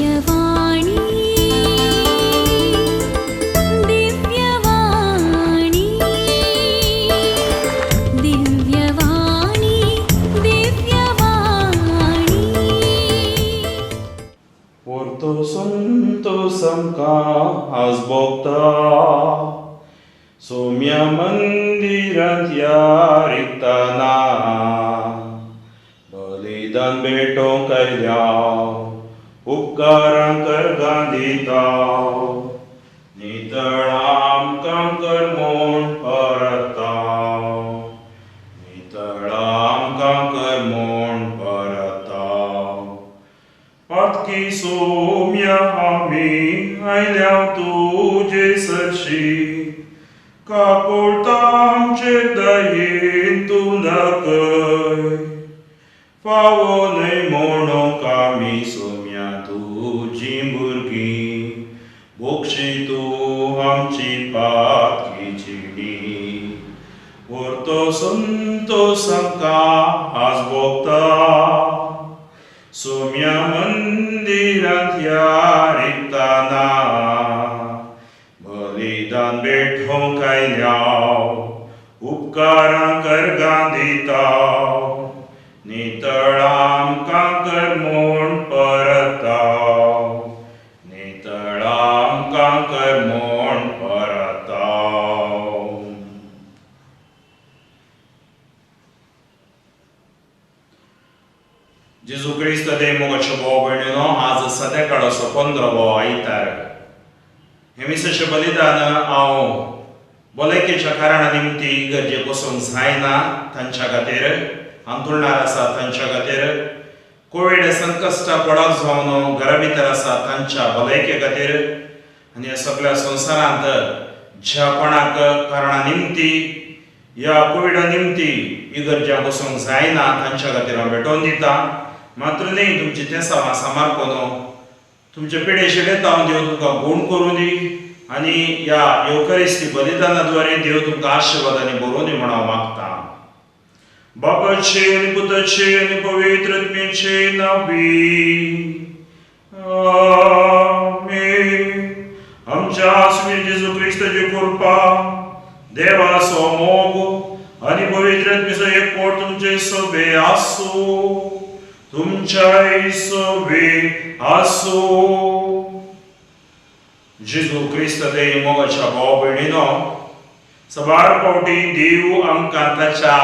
Divyavani Divyavani Divyavani Divyavani. Porto संतो समका आज भोगता सोम्या मंदिरांत ह्या रिगतना बलिदान भेटोवंक आयल्या उपकारां करगां दिता नितळ आमकां कर म्हूण परता नितळ आमकां कर म्हूण परता। पातकी सोम्या आमी आयल्या तुजे सरशी काकुळटा आमचे दयेन तूं दाखय फावो न्हय म्हणूंक आमी सोम्या तुजी भुरगीं बोक्षी तूं आमची पातकी जिणी व्हरतो संतोस आमकां आज भोगता सोम्या मंदिरांत ह्या रिगतना बलिदान भेटोवंक आयल्या उपकारां करगां दिता नितळ आमकां कर म्हूण परता नितळ आमकां कर म्हूण परता। जेजू क्रिस्त देव मोगाचो भाव भयणीनो, आज सद्या 15वो आयतार। हे मिसाचें बलिदान हांव भलायकेच्या कारणा निमती इगर्जे बसूंक जायना तांच्या खातीर, हांतुळणार आसा तांच्या खातीर, कोवीड संकश्टा पडक जावन घरा भितर आसा तांच्या भलायके खातीर आनी ह्या सगळ्या संवसारांत ज्या कोणाक कारणा निमती ह्या कोविडा निमती इगर्जा बसूंक जायना तांच्या खातीर हांव भेटोवन दिता। मात्र न्ही तुमची तेसांवां सामार करून तुमचे पिडे शिडेत हांव देव तुमकां गूण करूं दी आनी ह्या येवकरिस्ती बलिदाना द्वारे देव तुमकां आशिर्वाद आनी बरोवन दी म्हूण हांव मागता। बापाचे आनी पुताचे आनी पवित्र आत्म्याचे नांवी आमेन। आमच्या आसमी जेजू क्रिस्ताची कृपा, देवाचो मोग आनी पवित्र आत्म्याचो एकवट तुमचे सोबे आसूं, तुमच्याय सोबे आसूं। जेजू क्रिस्त देव मोगाच्या भाव भयणीनो, सबार फावटी देव आमकां ताच्या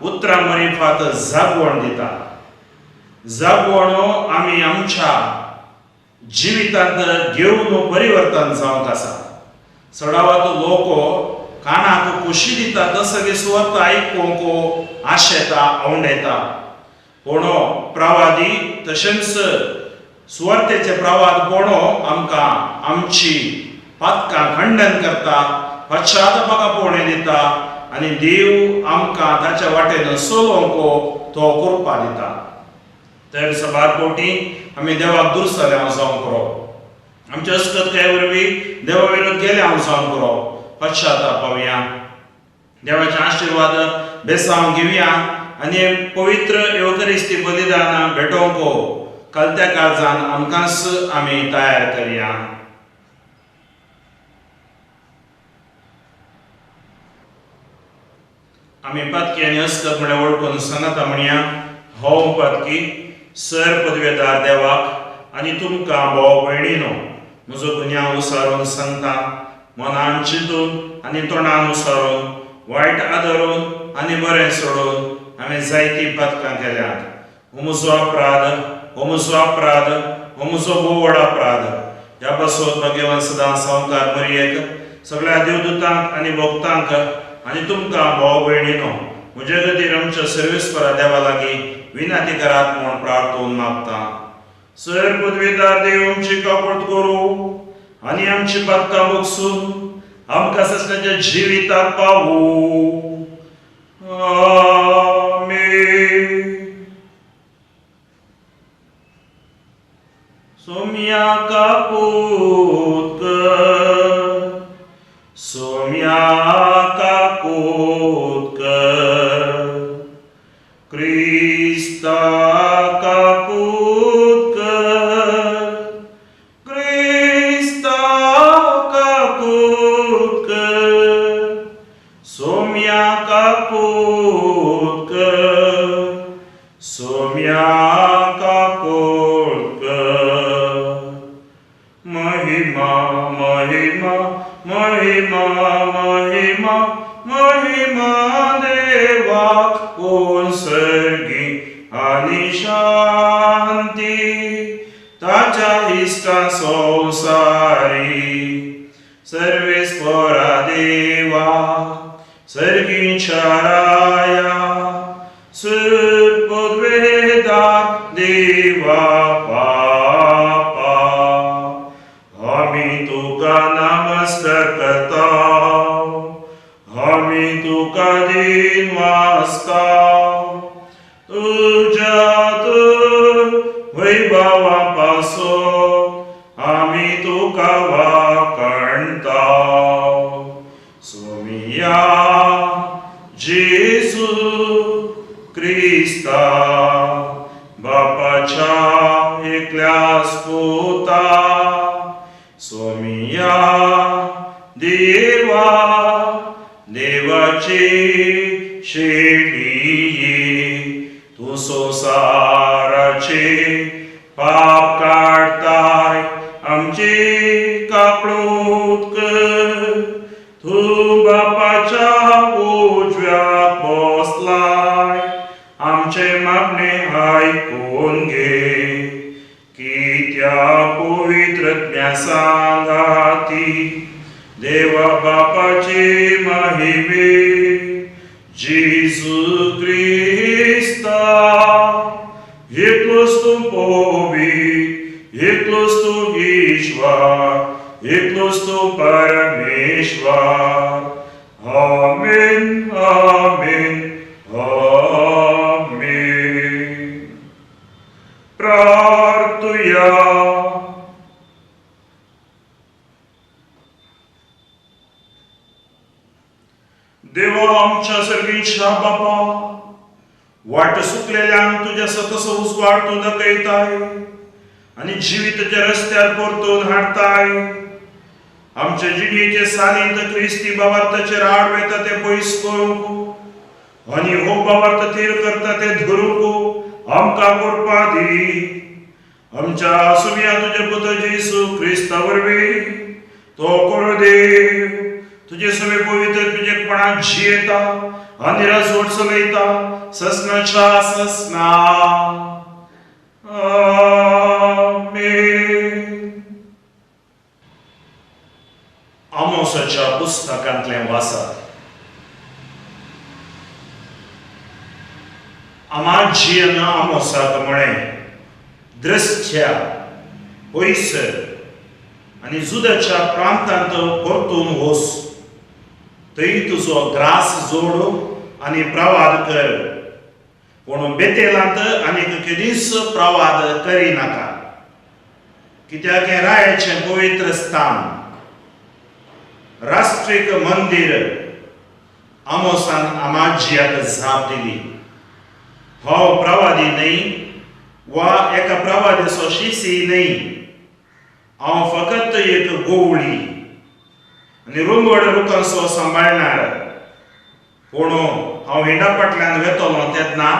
उतरां मरिफात जागवण दिता। जागवण आमी आमच्या जिवितांत घेवन परिवर्तन जावंक आसा। चडावत लोक कानाक खोशी दिता तसली सुवात आयकूंक आशेता आवडटा, पूण प्रवादी तशेंच सुवार्तेचे प्रवाद कोण आमकां आमची पातकां खंडन करता, पश्चातापाक पोवणे दिता आनी देव आमकां ताच्या वाटेन चलोवंक तो कृपा दिता। तर सबार फावटी आमी देवाक दुरसले हांव जावंक पुरो, आमच्या अस्कतकाये वरवीं देवा विरोध गेले हांव जावंक पुरो। पश्चाताप पावया, देवाचे आशिर्वाद बेसांव घेवया आनी पवित्र येवकरिस्ती बलिदान भेटोवंक कलत्या काळजान आमकांच आमी तयार करया। आमी पातकी आनी अस्कत म्हळ्यार वळखून सांगता म्हणया, हांव पातकी सर पदवेदार देवाक आनी तुमकां भाव भयणीनो म्हजो गुन्यांव उसारून सांगता, मनान चिंतून आनी तोंडान उसारून, वायट आदरून आनी बरें सोडून हांवें जायतीं पातकां केल्यांत। हो म्हजो अपराध, हो म्हजो अपराध, हो म्हजो भोव व्हड अपराध। ह्या पासून भाग्यवान सदां सावकार मरयेक, सगळ्या देवदूतांक आनी भक्तांक आनी तुमकां भाव भयणीनो म्हजे खातीर आमच्या सर्वेस्परा देवा लागीं विनंती करात म्हूण प्रार्थोवन मागता। सर पदवेदार देव आमची काकुळट करूं आनी आमची पातकां बगसून आमकां ससण्याच्या जिविताक पावूं। आमेन। सोम्या कापूत कर, सोम्या कापूत कर, क्रिस्ता कापूत कर, ताच्या इश्टा संवसारी सर्वेस्परा देवा सर्गीच्या राया सुरपदवेदा देवा बापा आमी तुका नमस्कार करता आमी तुका दिन वाचता तुज्या तर वैभवा पासून आमी तुका वाकणता सोमिया जेजू क्रिस्ता बापाच्या एकल्यास पुता सोमिया देवा देवाची शेणये तूं संवसाराचे पाप काडताय आमची काकळूत कर तूं बापाच्या उजव्याक बसलाय आमचे मागणे आयकून घे कित्याक पवित्र सांगाती देवा बापाची महिमे जेजू क्रिस्ता एकलोच तूं पवित्र एकलोच तूं ईश्वर एकलोच तूं परमेश्वर. आमेन आमेन आमेन. प्रार्थुया. देवा आमच्या सर्गीच्या बापा वाट सुकलेल्यांक तुज्या सकस उजवाड तूं दाखयताय आनी जिविताच्या रस्त्यार परतून हाडताय. आमच्या जिणेचे सालींत क्रिस्ती बाबार्थाचेर आड वेता ते पयस करूंक आनी हो बाबार्थ थीर करता ते धरूंक आमकां करपा दी. आमच्या सुमिया तुज्या पुता जेजू क्रिस्ता वरवीं तो करूं देव तुजे सगळे पवित्र तुजेपणान जियेता आनी राजवट चलयता ससनाच्या ससना. आमेन. आमोसाच्या पुस्तकांतलें वाचप. अमाजियन आमोसाक म्हळें दृश्ट्या पयसर आनी जुदाच्या प्रांतांत परतून वच थंय तुजो ग्रास जोड आनी प्रवाद कर पूण बेतेलांत आनीक केदीच प्रवाद करिनाका कित्याक हें रायाचें पवित्र स्थान राष्ट्रीक मंदीर. आमोसान अमाजियाक जाप दिली हांव प्रवादी न्हय वा एका प्रवाद्याचो शिसी न्हय हांव फकत एक गोवळी आनी रुंगड रुखांचो सांबाळणार पूण हांव हिंडा फाटल्यान वेतलो तेन्ना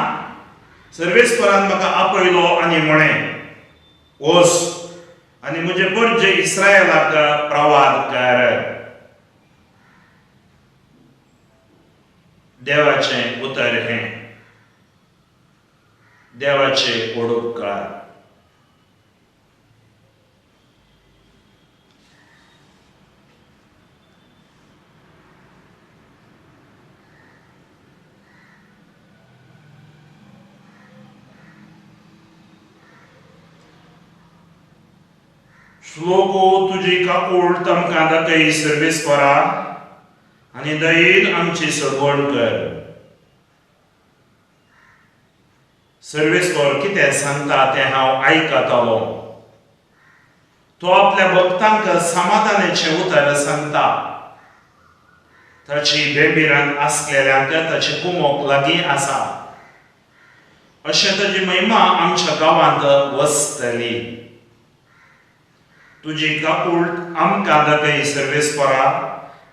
सर्वेस्परान म्हाका आपयलो आनी म्हळें वच आनी म्हजे परजे इस्रायलाक प्रवाद कर. देवाचें उतर हें देवाचे ओडोपकार. श्लोको तुजी काकूळ तमकां दाखय सर्वेस्परा आनी दयेन आमची सडवण कर. सर्वेस्पर कितें सांगता तें हांव आयकतालो. तो आपल्या भक्तांक समाधानाचें उतर सांगता. ताची बेबिरान आसलेल्यांक ताची कुमोक लागीं आसा अशें ताजी महिमा आमच्या गांवांत वसतली. तुजी काकूळ आमकां दाखय सर्वेस्परा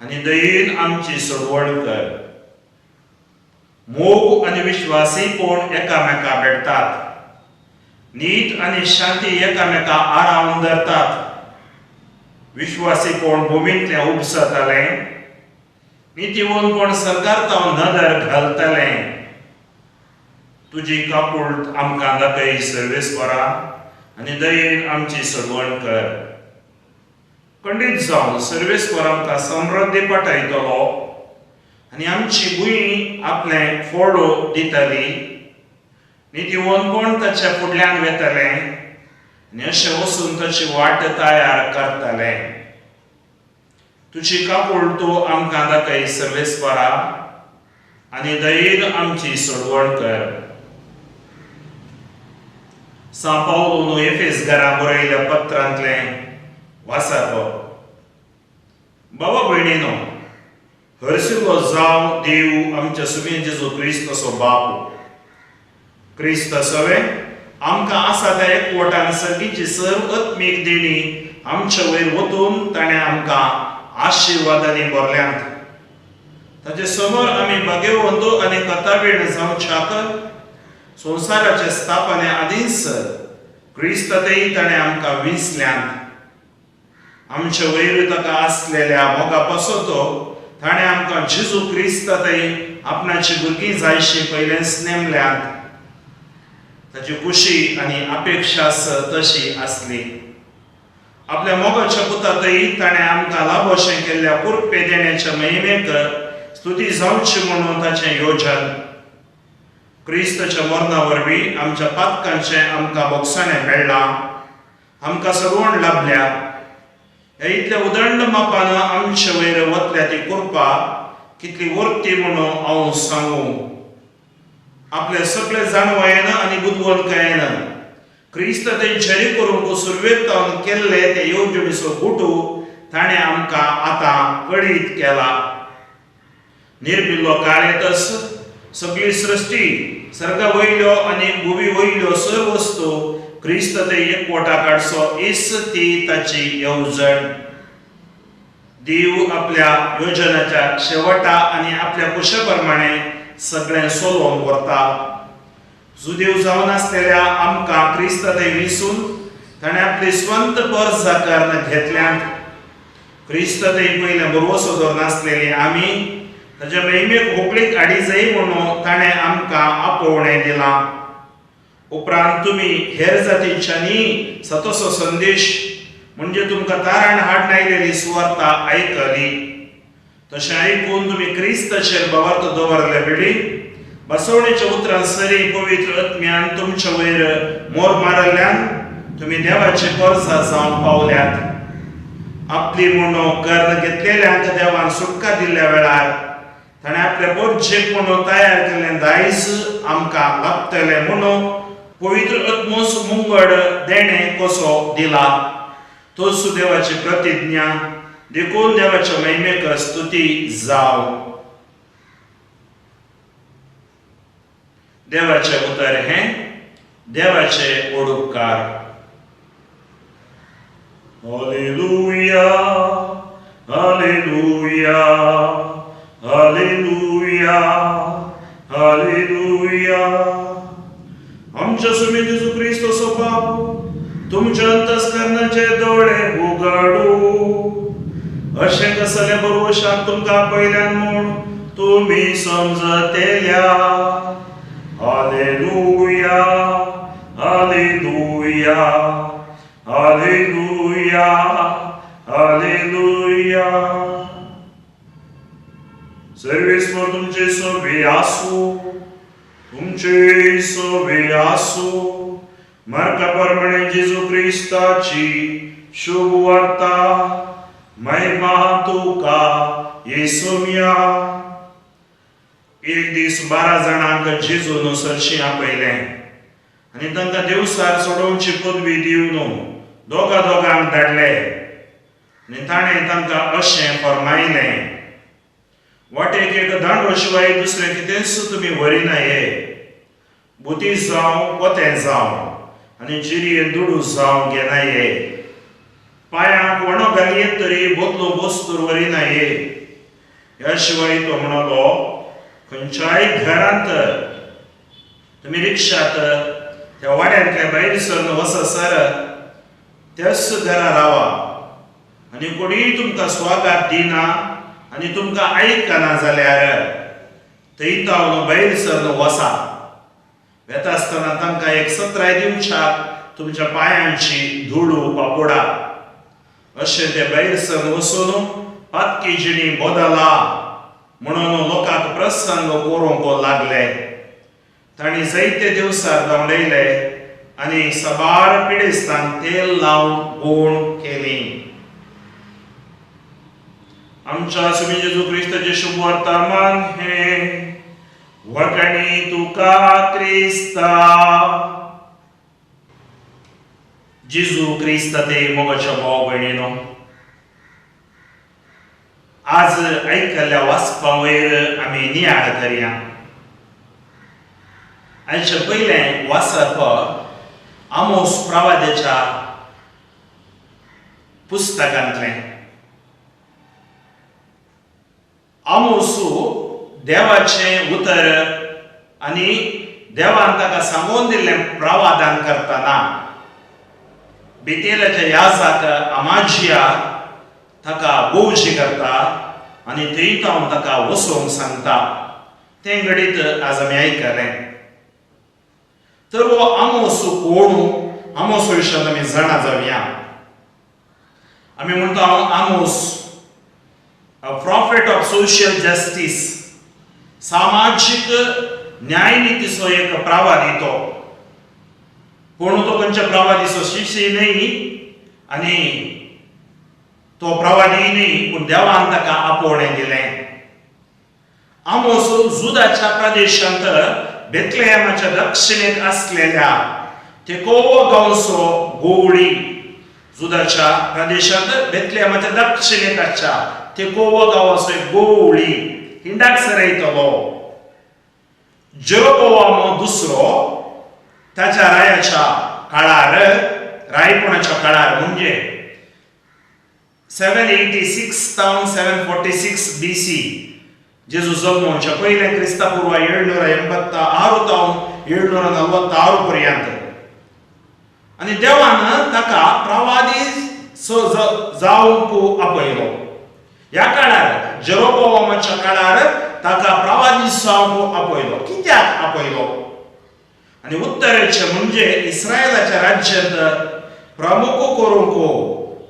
आनी दयेन आमची सडवण कर. मोग आनी विश्वासीपण एकामेका भेटतात नीत आनी शांती एकामेका आरावन धरतात. विश्वासीपण भुमींतलें उपसतलें नितीवंतपण सरकारतावन नदर घालतलें. तुजी काकूळ आमकां दाखय सर्वेस्परा आनी दयेन आमची सोडवण कर. खंडीत जावन सर्वेस्पर आमकां समृद्धी पाठयतलो आनी आमची भूंय आपलें फोडो दितली. नितीवंतपण ताच्या फुडल्यान वेतलें आनी अशें वचून ताची वाट तयार करतलें. तुजी काकूळ तूं आमकां दाखय सर्वेस्परा आनी दयेन आमची सोडवण कर. सां पावलून एफेस घरा बरयल्या पत्रांतलें वाचप. बाबा भयणीनो, हरशिल्लो जावं देव आमच्या सुमे जेजू क्रिस्ताचो बाप क्रिस्त सवे आमकां आसा त्या एकवटान सर्गीची सर्व आत्मीक देणी आमच्या वयर वतून ताणें आमकां आशिर्वादांनी भरल्यांत. ताचे समोर आमी भाग्यवंत आनी कथावीण जावच्याक संवसाराचे स्थापने आदींच क्रिस्तातय ताणें आमकां विंचल्यांत. आमचे वयर ताका आसलेल्या मोगा पासत ताणें आमकां जेजू क्रिस्तातय आपणाची भुरगीं जायशी पयलेंच नेमल्यांत. ताची खुशी आनी अपेक्षा तशी आसली. आपल्या मोगाच्या पुतातय ताणें आमकां लाभोशें केल्ल्या कुरपे देण्याच्या महिमेक स्तुती जावची म्हणून ताचें योजन. क्रिस्ताच्या मरणा वरवीं आमच्या पातकांचें आमकां बोगसाणें मेळ्ळां, आमकां सगवण लाभल्या. ह्या इतल्या उदंड मापान आमचे वयर वतल्या ती कृपा कितली वर्ती म्हणून हांव सांगू. आपले सगळे जाणवायेन आनी बुदवंतकायेन क्रिस्त ते झरी करूंक सुरवेक तावन केल्ले ते येवजणेचो गुटू ताणें आमकां आतां कळीत केला. निर्मिल्लो काळ येतच सगळी सृश्टी सर्गा वयल्यो आनी भुवी वयल्यो सर्व वस्तू क्रिस्त ते एकवटा काडचो हीच ती ताची येवजण. देव आपल्या योजनाच्या शेवटा आनी आपल्या कुशा प्रमाणे सगळें सोलोवन व्हरता. जुदेव जावन आसलेल्या आमकां क्रिस्त ते विसून ताणें आपली स्वंत परजा करून घेतल्यांत. क्रिस्त ते पयलें भरवसो दवर नासलेली आमी ताच्या महिमेक होकळीक हाडी जाय म्हणून ताणें आमकां आपोवणें दिलां. उपरांत तुमी हेर जातींच्यांनी सतसो संदेश म्हणजे तुमकां तारण हाडून आयलेली सुवार्ता आयकली. तशें आयकून तुमी क्रिस्ताचेर भावार्थ दवरले वेळी बसवणेच्या उतरां सरी पवित्र आत्म्यान तुमच्या वयर मोर मारल्यान तुमी देवाचे परसा जावंक पावल्यात. आपली म्हणून कर्ण घेतलेल्यांक देवान सुटका दिल्ल्या वेळार ताणें आपले पोरचेक म्हणून तयार केल्लें दायज आमकां लाभतलें म्हणून पवित्र आत्मोस मुंगड देणें कसो दिला. तोच देवाची प्रतिज्ञा. देखून देवाच्या महिमेक स्तुती जावं. देवाचें उतर हें देवाचे ओडुपकार. Hallelujah, hallelujah, hallelujah, hallelujah. आमच्या सुमी जेजू क्रिस्ताचो बाप तुमच्या अंतस्करणाचे दोळे उगाडू. अशें कसलें बरोवशाक तुमकां पयल्यान म्हूण तुमी समजतेल्या. Hallelujah, hallelujah, hallelujah, hallelujah. सर्वेस्पर तुमचे सवे आसूं, तुमचे सवे आसूं. मार्का प्रमाणे जेजू क्रिस्ताची शुभ वार्ता. महिमा तुका येसुम्या. एक दीस 12 जाणांक जेजून सरशी आपयलें आनी तांकां देवसार सोडोवची पदवी दिवन दोगा दोगांक धाडले आनी ताणें तांकां अशें फर्मायलें, वाटेक एक दांडो शिवाय दुसरें कितेंच तुमी व्हरिना ये. बुती जावं पोतें जावं आनी जिरयेन दुडू जावं घेना ये. पांयांक वणो घालयेत तरी बदलो वस्तूर व्हरिना ये. ह्या शिवाय तो म्हणलो, खंयच्याय घरांत तुमी रिक्षात त्या वाड्यांतल्या भायर सरन वचसर त्याच घरा रावा आनी कोणीय तुमकां स्वागत दिना आनी तुमकां आयकना जाल्यार थंय तावन भायर सरन वसा. वेता आसतना तांकां एक सत्राय दिवच्याक तुमच्या पायांची धूळ पापोडा. अशें ते भायर सरून वचून पातकी जिणी बदला म्हणून लोकांक प्रसंग करूंक लागले. तांणी जायते दिवसार धांवडयले आनी साबार पिडेस्तांक तेल लावन गूण केली. आमच्या स्वामी जेजू क्रिस्ताचे शुभ वर्तमान हें. वखणी तुका क्रिस्ता. जेजू क्रिस्त ते मोगाच्या भाव भयणीनो, आज आयकल्ल्या वाचपा वयर आमी नियाळ करया. आयचें पयलें वाचप आमोस प्रवाद्याच्या पुस्तकांतलें. आमोसू देवाचें उतर आनी देवान ताका सांगून दिल्लें प्रवादान करतना बेतेलाच्या याजाक अमाजिया ताका गोवशी करता आनी थंय तावन ताका वचोंक सांगता. तें घडीत आज आमी आयकलें. तर हो आमोस कोण? आमोस विशयांत आमी जाणा जावया. आमी म्हणटा Amos a prophet of social justice, सामाजीक न्यायनितीचो एक प्रवादी तो. पूण तो खंयच्या प्रवादीचो शिष्य न्हय आनी तो प्रवादी न्हय, पूण देवान ताका आपोवणें दिलें. आमोस जुदाच्या प्रदेशांत बेतलेहमाच्या दक्षिणेक आसलेल्या तेकोवा गांवचो गोवळी. जुदाच्या प्रदेशांत बेतलेहमाच्या दक्षिणेक आसच्या तेकोवा गांवाचो एक गोवळी हिंडाक सरयतलो. जेरोबोआम दुसरो ताच्या रायाच्या काळार, रायपणाच्या काळार म्हणजे 786 तावन 746 BC, जेजू जल्मोवच्या पयलें क्रिस्तापूर्व 786 तावन 746 पर्यंत. आनी देवान ताका प्रवादी जावंक आपयलो. ह्या काळार जेरोबोआमाच्या काळार ताका प्रवादी जावंक आपयलो. कित्याक आपयलो? आनी उत्तरेचें म्हणजे इस्रायलाच्या राज्यांत प्रमुख करूंक,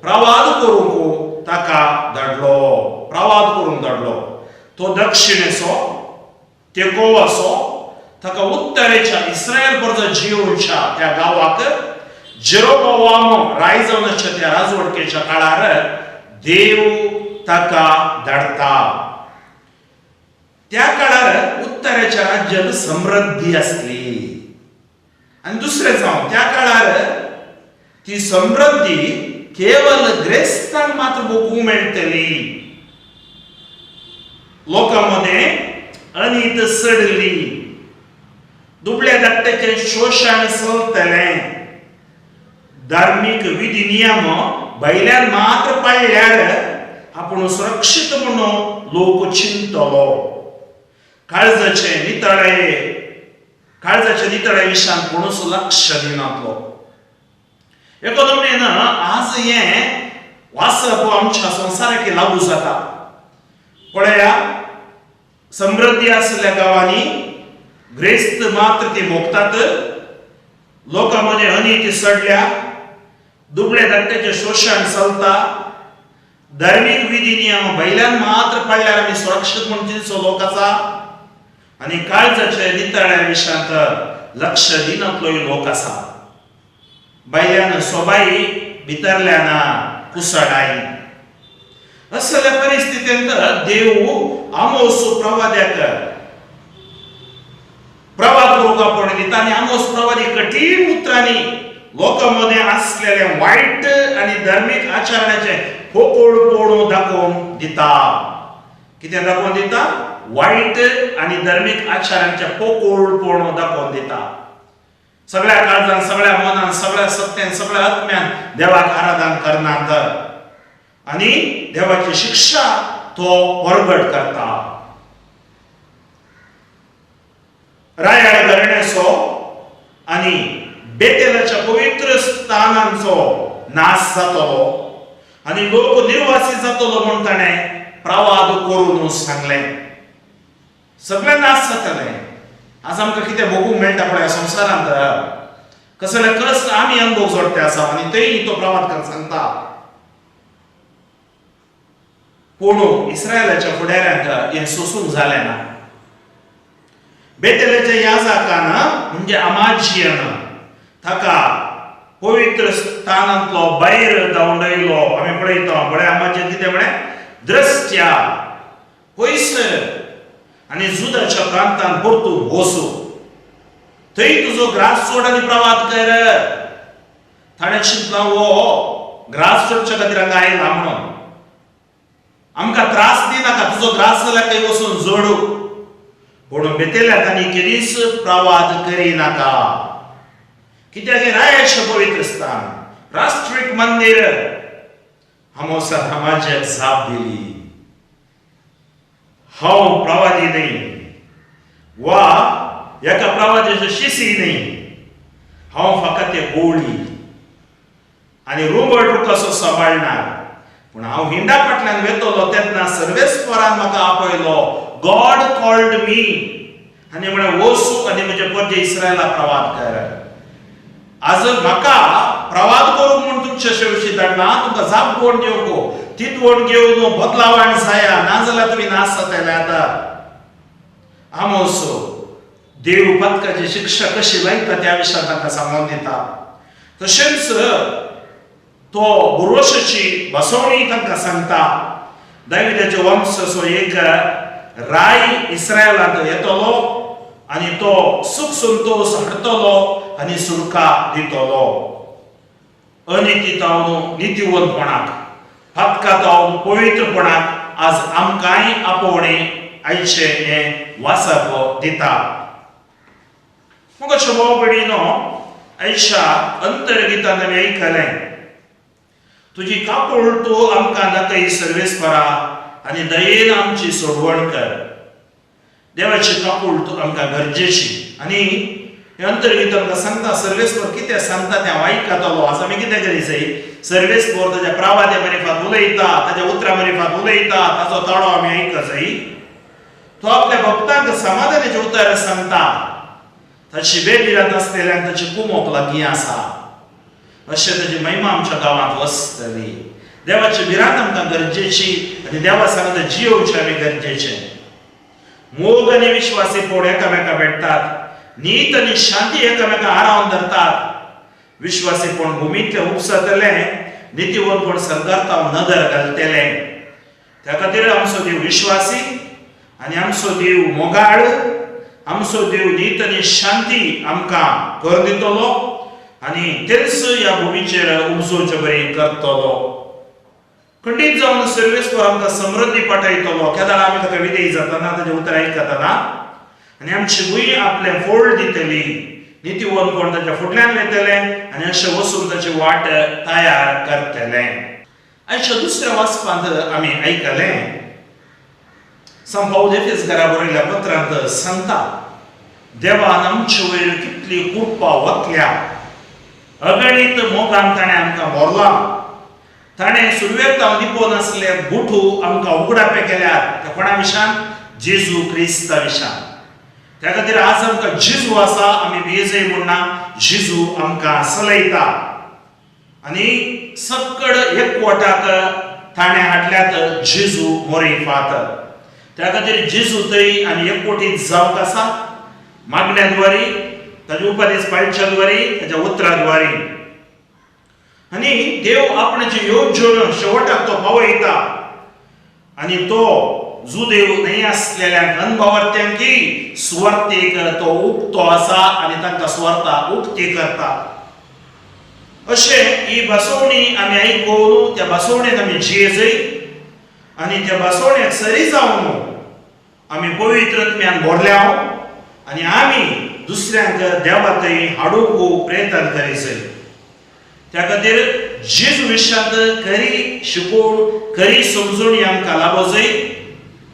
प्रवाद करूंक ताका धाडलो, प्रवाद करूंक धाडलो. तो दक्षिणेचो तेकोवाचो ताका उत्तरेच्या इस्रायल परत जियोच्या त्या गांवाक जेरोबोआम राय जावन आसच्या त्या राजवटकेच्या काळार देव ताका धाडटा. त्या काळार उत्तरेच्या राज्यांत समृद्धी आसली आनी दुसरें जावं त्या काळार ती समृद्धी केवल ग्रेस्तांक मात्र भोगूंक मेळटली. लोकां मदें अनीत चडली, दुबळ्या धाकट्याचें शोशण चलतलें, धार्मीक विधी नियम भायल्यान मात्र पाळ्ळ्यार आपूण सुरक्षीत म्हणून लोक चिंतलो. काळजाचे नितळे, काळजाच्या नितळे विशयांत कोणूच लक्ष दिनातलो. एकोनॉमीन आज हें वाचप आमच्या संवसाराक लागू जाता. पळया, समृद्धी आशिल्ल्या गांवांनी ग्रेस्त मात्र ती भोगतात. लोकां मदें अनिती चडल्या, दुबळे धाकट्याचें शोशण चलता, धार्मीक विधी नियम भायल्यान मात्र पाळ्ळ्यार आमी सुरक्षीत म्हूण चिंतचो लोक आसा आनी काळजाचे नितळ्या विशयांत लक्ष दिनातलोय लोक आसा. भायल्यान सोबाई, भितरल्यान कुसडाई. असल्या परिस्थितींत देव आमोस प्रवाद्याक प्रवाद करूंक आपोवणें दिता आनी आमोस प्रवादी कठीण उतरांनी लोकां मदें आसलेलें वायट आनी धार्मीक आचरणाचें पोकोळपण दाखोवन दिता. कितें दाखोवन दिता? वायट आनी धार्मीक आचारांचें पोकोळपण दाखोवन दिता. सगळ्या काळजान, सगळ्या मनान, सगळ्या सत्यान, सगळ्या आत्म्यान देवाक आराधन करनात आनी देवाची शिक्षा तो परगट करता. रायाळ घराण्याचो आनी बेतेलाच्या पवित्र स्थानांचो नाश जातलो आनी लोक निर्वासी जातलो म्हूण ताणें प्रवाद करून सांगलें. सगळें नाश जातलें. आज आमकां कितें भोगूंक मेळटा पळय संवसारांत, कसले कश्ट आमी अनुभव जोडते आसा आनी थंय तो प्रवाद सांगता. पूण इस्रायलाच्या फुडाऱ्यांक हें सोसूंक जालें ना. बेतेलाच्या याजकान म्हणजे अमाजियन ताका पवित्र स्थानांतलो भायर धांवडयलो. आमी पळयता पळय अमाजियन कितें म्हळें, द्रष्ट्या पयसर आनी जुदाच्या प्रांतान परतून वचू, थंय तुजो ग्रास सोड आनी प्रवाद कर. ताणें चिंतलां हो ग्रास सोडच्या खातीर हांगा आयला म्हणून, आमकां त्रास दिनाका, तुजो ग्रास जाल्यार थंय वचून जोडू. पूण बेतेल्याक आनी केदीच प्रवाद करिनाका, कित्याक हें रायाचें पवित्र स्थान, राष्ट्रीक मंदीर. आमोसान समाजाक जाप दिली, हांव प्रवादी न्हय वा एका प्रवाद्याचो शिसी न्हय, हांव फकत एक गोळी आनी रोबट कसो सांबाळणार. पूण हांव हिंडा फाटल्यान वेतलो तेन्ना सर्वेस्वरान म्हाका आपयलो, गॉड कॉल्ड मी, आनी म्हळें वचू आनी म्हज्या परजे इस्रायला प्रवाद कर. आज म्हाका प्रवाद करूंक म्हूण तुमच्या शेवशी धाडना, तुमकां जाप कोण दिवंक, तितवण घेवन बदलावण जाया, नाजाल्यार तुमी नाश जातले. आतां आमोस देव पथकाची शिक्षा कशी लायता त्या विशयान तांकां सांगून दिता. तशेंच तो बुरवशाची बसवणी तांकां सांगता. दाविदाचे वंश एक राय इस्रायलांत येतलो आनी तो सुख संतोश हाडटलो आनी सुरका दितलो. अनिती तावन नितीवंतपणाक, फातका तावन पवित्रपणाक आज आमकांय आपोवणें आयचें हें वाचप दिता. मग भाव भयणीनो, आयच्या अंतर्गितान आमी आयकलें, तुजी काकूळ तूं आमकां दाखय सर्वेस्परा आनी दयेन आमची सोडवण कर. देवाची काकूळ तूं आमकां गरजेची आनी हे अंतर्गीत आमकां सांगता सर्वेस्पर कितें सांगता तें हांव आयकतलो. आज आमी कितें करी जाय, सर्वेस्पर ताच्या प्रावाद्या मरिफात उलयता, ताच्या उतरां मरिफात उलयता, ताचो ताळो आमी आयक जाय. तो आपल्या भक्तांक समाधानाचें उतर सांगता, ताची बेबिरांत आसलेल्यांक ताची कुमोक लागीं आसा, अशें ताची महिमा आमच्या गांवांत वसतली. देवाची भिरांत आमकां गरजेची आनी देवा सांगता जियोवचें आमी गरजेचें. मोग आनी विश्वासीपण एकामेका भेटतात, नीत आनी शांती एकामेका आरावन धरतात. विश्वासीपण भुमींतलें उपसतलें, नितीवंतपण सरकारता नदर घालतलें. त्या खातीर आमचो देव विश्वासी आनी आमचो देव मोगाळ, आमचो देव नीत आनी शांती आमकां कर दितलो आनी तेच ह्या भुमीचेर उपजोवचे बरी करतलो. खंडीत जावन सर्वेस्पर आमकां समृद्धी पाठयतलो. केदाळ आमी ताका विधेय जातना, ताजें उतर आयकतना आनी आमची भूंय आपलें फोळ दितली, नितीवंतपण ताच्या फुडल्यान वेतलें आनी अशें वचून ताची वाट तयार करतलें. आयच्या दुसऱ्या वाचपांत आमी आयकलें, संत पावल एफेस घरा बरयल्या पत्रांत सांगता, देवान आमचे वयर कितली कृपा वतल्या, अगणीत मोगान ताणें आमकां भरलां. ताणें सुरवेक तावन लिपोवन आसले गुठू आमकां उगडापे केल्यात, त्या कोणा विशान, जेजू क्रिस्ता विशान. त्या खातीर आज आमकां जेजू आसा, आमी बेजय म्हणना, जेजू आमकां चलयता आनी सक्कड एकवटाक ताणें हाडल्यात जेजू मोरीफात. त्या खातीर जेजू थंय आनी एकवटीत जावंक आसा, मागण्या द्वारी, ताजे उपदेश पाळच्या द्वारी, ताच्या उतरा द्वारी. आनी देव आपणाची येवजण शेवटाक तो पावयता आनी तो जुदेव न्हय आसलेल्यांक अनभावर्त्यांकी सुवार्थेक तो उक्तो आसा आनी तांकां सुवार्था उक्ती करता. अशें ही बसवणी आमी आयकून त्या बसवणेक आमी जियेजय आनी त्या बसवणेक सरी जावन आमी पवित्र आत्म्यान भरल्या आनी आमी दुसऱ्यांक देवा थंय हाडूंक प्रयत्न करीजय. त्या खातीर जेजू विशांत खरी शिकोवण, खरी समजणी आमकां लाभजय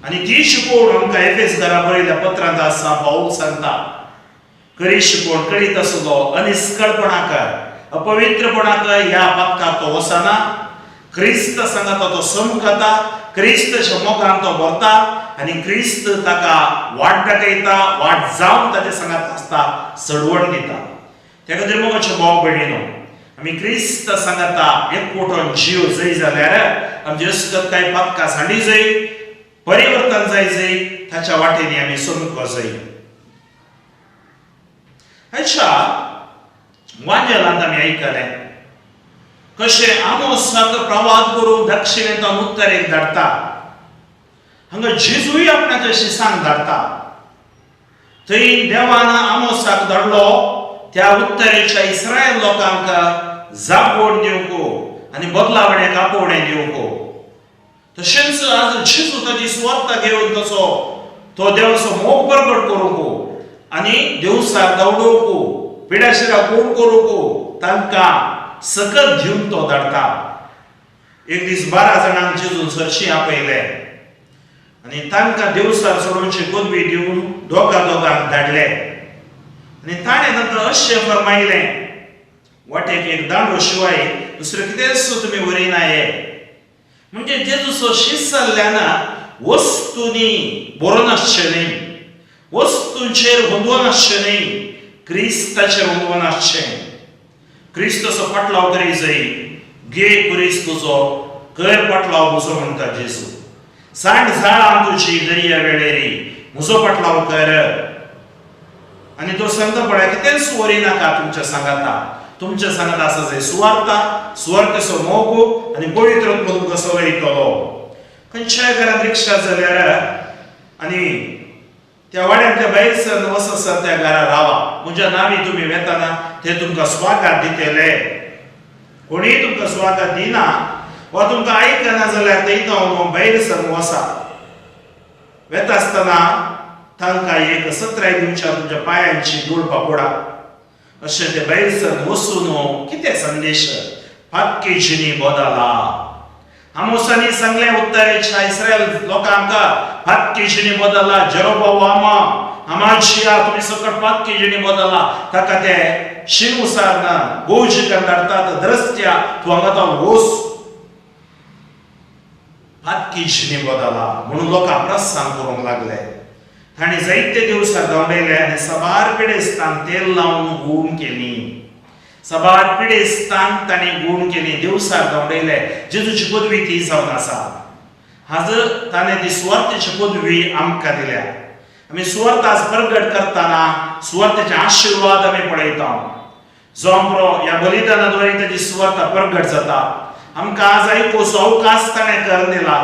आनी ती शिकोवण आमकां एफेस घरा बरयल्या पत्रांत आसा. पावल सांगता, खरी शिकोवण करीत आसलो अनिस्कळपणाक, अपवित्रपणाक ह्या पातकाक तो वचना. क्रिस्त सांगता तो समकता, क्रिस्त मोगान तो भरता आनी क्रिस्त ताका वाट दाखयता, वाट जावन ताचे सांगात आसता, सडवण दिता. त्या खातीर मोगाचे भाव भयणीनो, आमी क्रिस्त सांगाता एकवटून जीव जाय जाल्यार आमचे अस्कत कांय पातकां सांडी जाय, परिवर्तन जाय जाय, ताच्या वाटेनी आमी समको जाय. अच्छा वांजेलांत आमी आयकलें कशें आमोसाक प्रवाद करून दक्षिणेंतल्यान उत्तरेक धाडटा. हांगा जेजूय आपणाच्या शिसांक धाडटा. थंय देवान आमोसाक धाडलो त्या उत्तरेच्या इस्रायल लोकांक जागवण दिवंक आनी बदलावणेक आपोवणें दिवंक. तशेंच आज जेजू ताची सुवार्ता घेवन तसो तो देवाचो मोग प्रगट करूंक आनी देवसार धांवडोवंक, पिडाशिरा कोण करूंक तांकां सकत दिवन तो धाडटा. एक दीस 12 जाणांक जेजून सरशी आपयले आनी तांकां देवसार सोडोवची पदवी दिवन दोगा दोगांक धाडले आनी ताणें तांकां अशें फरमायलें, वाटेक एक दांडो शिवाय दुसरें कितेंच तुमी व्हरिनाये. म्हणजे जेजूचो शीस जाल्ल्यान वस्तूंनी बरो नासचें न्हय, वस्तूंचेर गोंदवो नासचें न्हय, क्रिस्ताचेर गोंदवो नासचें. क्रिस्ताचो फाटलाव करी जाय, गे क्रिस्त तुजो कर पाटलाव म्हजो म्हणटा जेजू. सांड झाडां तुजी दर्या वेळेरी म्हजो पाटलाव कर. आनी तो सांगता पळय कितेंच व्हरिनाका तुमच्या सांगाता, तुमच्या सांगाता आसा जाय सुवार्ता, सुवार्तेचो मोग आनी पवित्र आत्मो तुमकां सवयतलो. खंयच्याय घरांत रिक्षा जाल्यार आनी त्या वाड्यांतल्या भायर सर वचसर त्या घरा रावा, म्हज्या नांवी तुमी वेताना ते तुमकां स्वागत दितले. कोणीय तुमकां स्वागत दिना वा तुमकां आयकना जाल्यार थंय हांव भायर सर वसा. वेता आसतना तांकां एक सत्राय दिवच्या तुमच्या पांयांची धूळ पापोडा. अशें ते भायर सर वचून कितें संदेश पातकेजिनी बदला. आमोसांनी सांगलें उत्तरेच्या इस्रायल लोकांक पातकेजिनी बदला. जेरोबावामा अमाजिया तुमी सकट पातकेजिनी बदला. ताका ते शिंग उसारना गोवजिकान धाडटात, द्रस्त्या तूं हांगा तो वोस पातकेजिनी बदला म्हणून लोकांक प्रस्तान करूंक लागले. तांणी जायते दिवसां धांवडयले आनी साबार पिडेस्तांक तेल लावन गूण केली. साबार पिडेस्तांक तांणी गूण केली, देवसार धांवडयले. जेजूची पदवी ती जावन आसा. आज ताणें ती सुवार्थेची पदवी आमकां दिल्या. आमी सुवार्थ आज प्रगट करतना सुवार्थेचे आशिर्वाद आमी पळयता. जावं ह्या बलिदाना द्वारे ताची सुवार्थ प्रगट जाता. आमकां आज आयकुचो अवकाश ताणें करून दिला.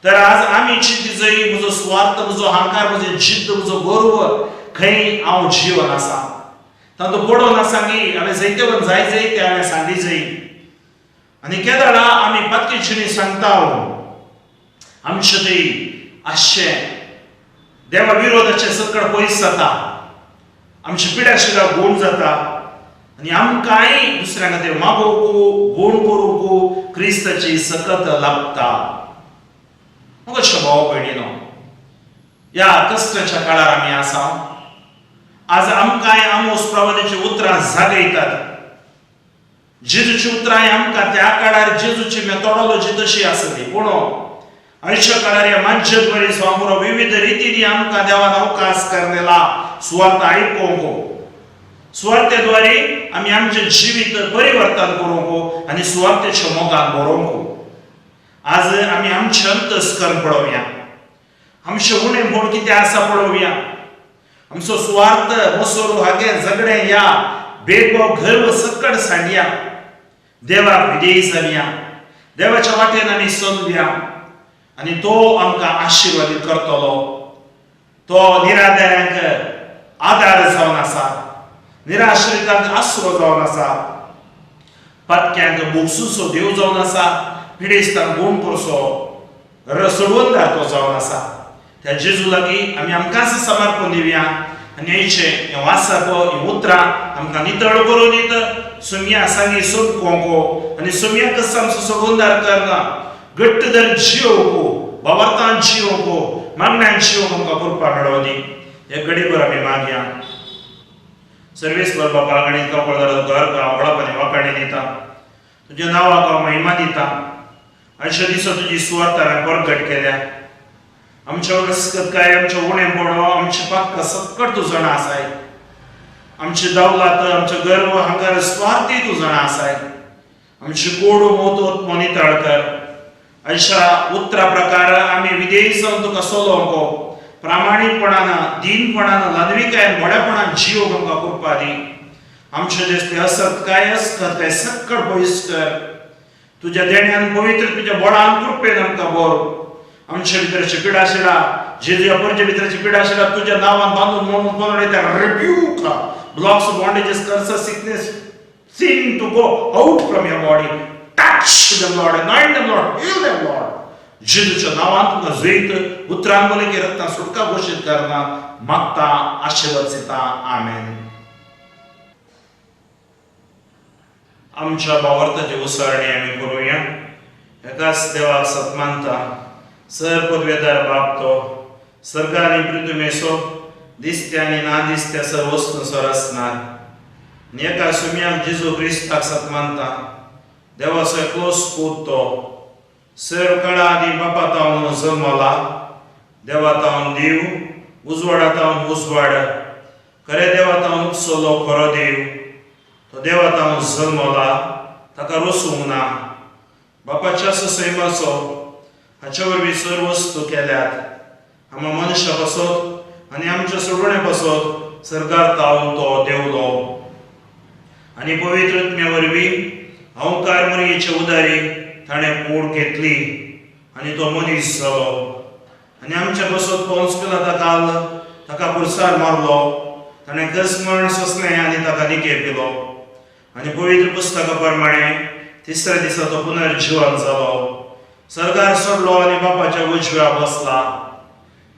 तर आज आमी चिंती जय म्हजो सुवार्थ, म्हजो अहंकार, म्हजो जिद्द, म्हजो गर्व खंय हांव जिवन आसा तातूंत पडोन आसा की हांवें जैतेवन जाय जाय तें हांवें सांडी जाय. आनी केदळा आमी पातकेचिणी सांगता आमचे थंय आसचें देवा विरोधाचें सकळ पयस जाता, आमची पिडाशिरा गूण जाता आनी आमकांय दुसऱ्या खातीर मागोवंक, गूण करूंक क्रिस्ताची सकत लाभता. कशें भाव भयणीनो, ह्या कश्टाच्या काळार आमी आसा. आज आमकांय आमोस प्रवादाची उतरां जागयतात. जेजूची उतरां आमकां त्या काळार जेजूची मेथोडॉलॉजी तशी आसली, पूण आयच्या काळार ह्या माज्य स्वामुरो विविध रितींनी आमकां देवान अवकाश करून दिला सुवार्थ आयकोवंक. सुवार्थेद्वारे आमी आमचें जिवीत परिवर्तन करूंक आनी सुवार्थेच्या मोगान बरोवंक. आज आमी आमचें अंतस्करण पळोवया, आमचें उणें म्हूण कितें आसा पळोवया. आमचो सुवार्थ, मोसोरू, हागें झगडें या भेदभाव, गर्व सकट सांडया. देवाक विधेयी जावया, देवाच्या वाटेन आमी चलुया आनी तो आमकां आशिर्वादीत करतलो. तो निराधाऱ्यांक आदार जावन आसा, निराश्रितांक आसरो जावन आसा, पातक्यांक बोगसूचो देव जावन आसा, पिडेस्तांक गूण करचो रसडवंदार तो जावन आसा. त्या जेजू लागीं आमी आमकांच समर्पण दिवया आनी हेचें हें वाचप, हीं उतरां आमकां नितळ करून दित सुमया सांगी सोदकोंको आनी सुमया कसो आमचो सोडवंदार करना घट्ट दर जियोवंक, भावार्थान जियोवंक, मागण्यान जियोवंक आमकां कृपा मेळोवनी. हे घडीभर आमी मागया. सर्वेस्वर बापा, गणित कपळ घर गांव वळपानी वाकाणी दिता, तुज्या नांवाक हांव महिमा दिता. अशा दिसा तुजी सुवार्थ हांवें प्रगट केल्या. आमच्या अस्कत काय, आमच्या उणें पडो, आमच्या पातकां सकट तूं जाणा आसाय. आमची दौलत, आमचो गर्व, हंकार, स्वार्थी तूं जाणा आसाय. आमची कोडू मोत मोनितळ कर. अशा उतरा प्रकार आमी विधेयी जावन तुका सोलोवंक प्रामाणीकपणान, दीनपणान, ल्हानविकायेन, व्हडेपणान जिवंक आमकां कृपा दी. आमचे दिसले असत काय असकत काय सक्कड पयस कर. तुज्या देण्यान पवित्र तुज्या बोळान कृपेन आमकां बोर. आमच्या भितरची पिडा शिडा, जेजुया परच्या भितरची पिडा शिडा तुज्या नांवान बांदून म्हणून कोण त्या rebuke blocks, bondages, curses, sickness, sin to go out from your body. Touch them, Lord, anoint them, Lord, heal them, Lord. जेजूच्या नांवान तुका जैत उतरान बोले रक्तान सुटका घोशीत करना मागता, आशीर्वाद दिता. आमेन. आमच्या भावार्थाची उसरणी आमी करुया. एकाच देवाक सत्मानता, सर पदवेदार बाप, तो सर्ग आनी पृथ्वीमेसो दिसत्या आनी ना दिसत्या सर वस्तू सर आसणार. आनी एका सुम्याक जेजू क्रिस्ताक सत्मानता, देवाचो एकलोच पूत, तो सर काळा आदी बापा तावन जल्मला, देवा तावन देव, उजवाडा तावन उजवाड, खरे देवा तावन उपसलो खरो देव, तो देवा तावन जल्मला, ताका रोसूंक ना, बापाच्या सैमाचो, हाचे वरवीं सर वस्तू केल्यात. आमकां मनशा पासत आनी आमच्या सोडवणे पासत सरकार तावन तो देवलो आनी पवित्र आत्म्या वरवीं अहंकार मरयेचे उदारी ताणें कूड घेतली आनी तो मनीस जालो आनी आमच्या पासत पोंस पिलाता ताका पुरसार मारलो, ताणें गसमरण सोंसलें आनी ताका निके पिलो आनी पवित्र पुस्तका प्रमाणे तिसऱ्या दिसा तो पुनर्जिवन जालो, सरकार सोडलो आनी बापाच्या उजव्या बसला.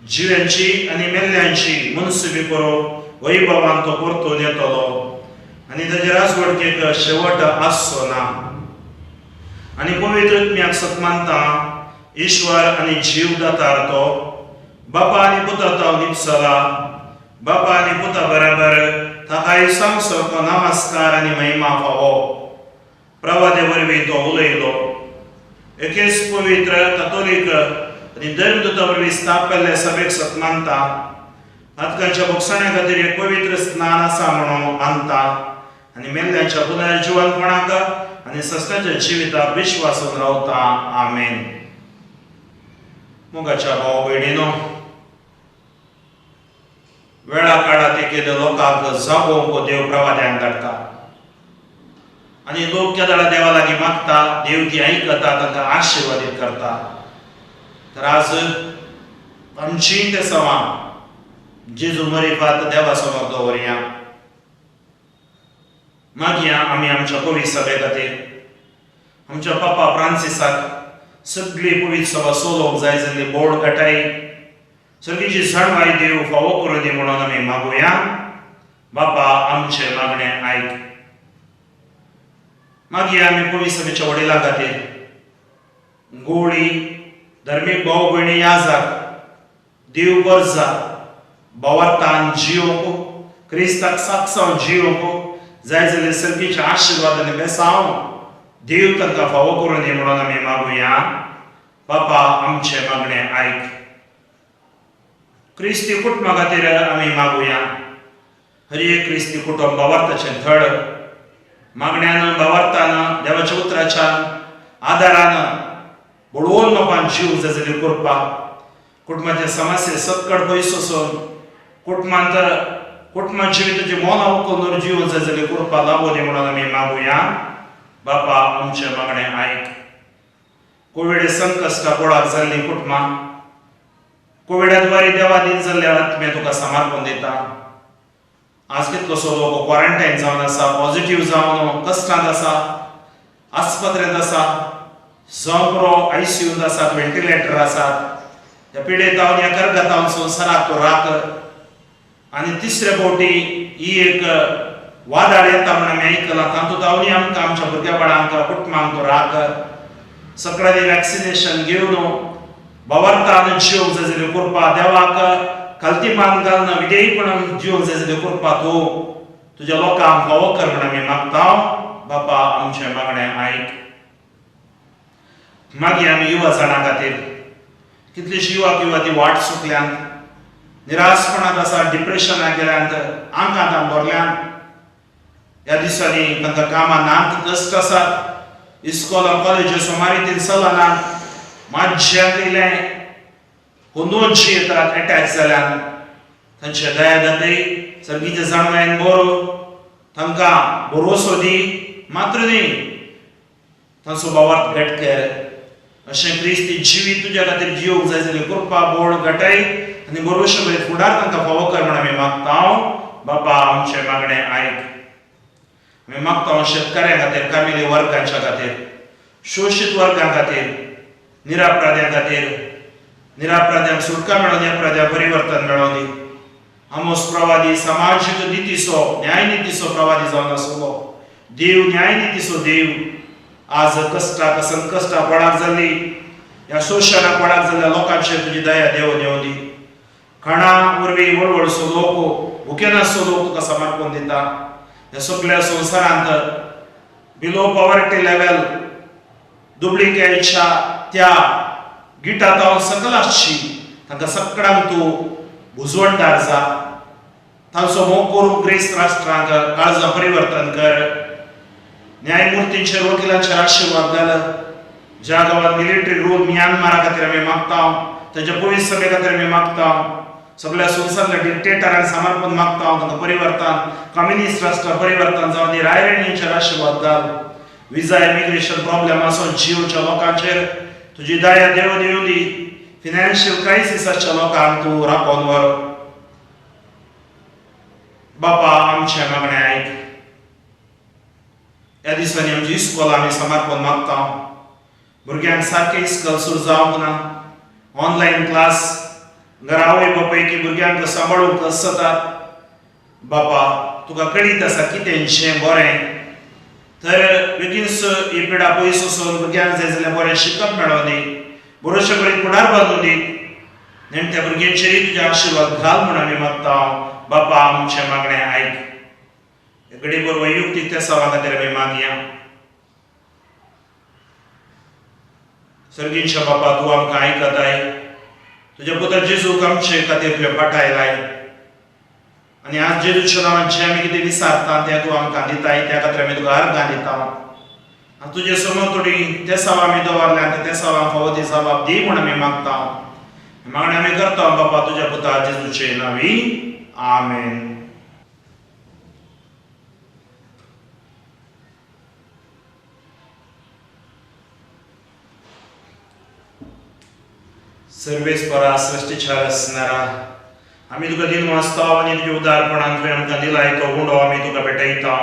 जिव्यांची आनी मेल्ल्यांची मनसुबी करूंक वैभवान तो परतून येतलो आनी ताजे राजवटकेक शेवट आसचो ना. आनी पवित्र आत्म्याक सत्मानता, ईश्वर आनी जीव दातार तो बापा आनी पुता ताव निपसला, बापा आनी पुता बराबर ताकाय सांगसो नमस्कार आनी महिमा फावो. प्रवादे वरवीं तो उलयलो. एकेच पवित्र कातोलीक आनी धर्मदूता वरवीं स्थापिल्ले सभेक सत्मानता, पातकांच्या भोगसण्या खातीर एक पवित्र स्नान आसा म्हणून मानता आनी मेल्ल्यांच्या पुनर्जिवनपणाक आनी सस्त्याच्या जिविताक विश्वासून रावता. आमेन. मोगाच्या भाव भयणीनो, वेळा काळात एक लोकांक जागोवंक देव प्रवाद्यांक धाडटा आनी लोक केदळा देवा लागीं मागता, देव ती आयकता, तांकां आशिर्वादीत करता. तर आज आमची ते सवां जेजू मरिफात देवा समोर दवरया. मागीर आमी आमच्या पवित्र सभे खातीर, आमच्या पापा फ्रांसिसाक सगळी पवित्र सभा सोलोवंक जाय जाल्ली बोड घटाय, सगळीची जाणवाय देव फावो करूं दी म्हणून आमी मागुया. बापा आमचे मागणें आयक. मागीर आमी पवित्र सभेच्या वडिलां खातीर, गोळी धर्मीक भाव भयणी याजाक देव गरजा भावार्थान जियोंक, क्रिस्ताक साक्षांव जियोंक जाय जाल्यार सर्गीचे आशिर्वाद आनी बेसांव देव तांकां फावो करूं दी म्हणून आमी मागुया. बापा आमचे मागणें आयक. क्रिस्ती कुटुंबा खातीर आमी मागुया. हर एक क्रिस्ती कुटुंब भावार्थाचें थळ मागण्यान, भावार्थान, देवाच्या उतराच्या आदारान बळोवन बापान जीव जाय जाल्यार कृपा, कुटुंबाचे समस्ये सक्कड पयस वचून कुटुंबांत कुटुंबात जिविताची मोलां उखलून जीवन जाय जाल्यार कृपा लाबो दी म्हणून आमी मागुया. बापा आमचें मागणें आयक. कोविड संकश्टां गोळाक जाल्लीं कुटुंबां कोविडा द्वारे देवा दीन जाल्ल्या आत्मे तुका समर्पण दिता. आज कितलोसो लोक क्वॉरंटायन जावन आसा, पॉझिटीव जावन कश्टांत आसा, आस्पत्रेंत आसा, जावं पुरो आयसीयूंत आसात, व्हेंटिलेटर आसात. ह्या पिडेतावन, ह्या कर्गतावन संवसाराक तो राख. आनी तिसरे फावटी ही एक वादळ येता म्हण आमी आयकलां, तातूंत आवनी आमकां आमच्या भुरग्या बाळांक कुटुंबांक तो राख. सगळ्यांनी वॅक्सिनेशन घेवन भावार्थान जिवंक जाय जाल्यार कृपा, देवाक खालती मान घालना विधेयपणान जिवंक जाय जाल्यार कृपा तूं तुज्या लोकांक फावो कर म्हण आमी मागता. बापा आमचें मागणें आयक. मागीर आमी युवा जाणां खातीर, कितलीशी युवा किंवा ती वाट चुकल्यान, निराशपणांत आसा, डिप्रेशनाक गेल्यान, आंकांत भरल्यान, ह्या दिसांनी तांकां कामां नात, कश्ट आसात, इस्कोलां कॉलेजी सोमारी चलनात, मातशें इल्लें हुंदोनशी येतात एटॅच जाल्यान तांचे दया दाखय, सर्गीच्या जाणवायेन बरो तांकां भरोसो दी, मात्र न्ही तांचो भावार्थ घट कर। अशें क्रिस्ती जिवीत तुज्या खातीर जियोंक जाय जाल्यार कृपा बोळ घटाय आनी भरोशे बरें फुडार तांकां फावो कर म्हण आमी मागता। बापा आमचें मागणें आयक। आमी मागता शेतकाऱ्यां खातीर, कामिली वर्गांच्या खातीर, शोशीत वर्गां खातीर, निरापराध्यां खातीर, निरापराध्यांक सुटका मेळोवन अपराध्यांक परिवर्तन मेळोवन दी। आमोस प्रवादी समाजीक नितीचो न्यायनितीचो प्रवादी जावन आसलो। देव न्यायनितीचो देव आज कश्टाक संकश्टाक वळाक जाल्ली ह्या शोशणाक वळाक जाल्ल्या लोकांचेर तुजी दया देव देव दी। खाणा वरवीं वळवळसो लोक भुकेनासचो लोक तुका समर्पण दिता। ह्या सगळ्या संवसारांत बिलो पॉवर्टी लेवल दुबळिकायेच्या त्या गिटांत हांव सकल आसची तांकां सगळ्यांक तूं भुजवणदार जा। तांचो मोग करूंक ग्रेस्त राष्ट्रांक काळजां परिवर्तन कर। न्यायमुर्तींचेर वकिलांचेर आशिर्वाद घाल। ज्या गांवांत मिलिटरी रूल मियानमारा खातीर आमी मागता, तांच्या पवित्र सभे खातीर आमी मागता, सगळ्या संवसारांतल्या डिक्टेटरांक समर्पण मागता, तांकां परिवर्तन कम्युनिस्ट राष्ट्र परिवर्तन जावन दी। रायरणींचेर आशिर्वाद घाल। विजा इमिग्रेशन प्रॉब्लेम आसून जिओच्या लोकांचेर तुजी दया देव दिवं दी। फिनान्शियल क्रायसिस आसच्या लोकांक तूं राखोवन व्हर। बापा आमचें मागणें आयक। ह्या दिसांनी आमची इस्कोल आमी समर्पण मागता। भुरग्यांक सारकें इस्कोल सुरू जावंक ना, ऑनलायन क्लास, घरा आवय बापूय की भुरग्यांक सांबाळूंक आसतात। बापा तुका कळीत आसा कितेंशें बरें तर बेगीनच ही पिडा पयस वचून भुरग्यांक जाय जाल्यार बरें शिकप मेळोवं दी, बरोशे बरें फुडार बांदूं दी। नेणट्या भुरग्यांचेरय तुजे आशिर्वाद घाल म्हूण आमी मागता। बापा आमचें मागणें आयक। घडये वैयुक्तीक त्या सवा खातीर आमी मागया। सर्गींच्या बापा तूं आमकां आयकताय, तुज्या पुता जेजूक आमचे खातीर तुवें पाठायलाय आनी आज जेजूच्या नांवान जें आमी कितें विचारता तें तूं आमकां दिताय, त्या खातीर आमी तुका अर्गां दिता। आनी तुजे समोर थोडी तेसांव आमी दवरल्या आनी त्या तेसांवांक फावो ती जबाब दी म्हूण आमी मागता। मागणें आमी करता बापा तुज्या पुता जेजूचे नांवी, आमेन। सर्वेस्परा सृश्टीच्या रचणारा आमी तुका दिन वाचता आनी तुज्या उदारपणान तुवें आमकां दिलाय तो उंडो आमी तुका भेटयता।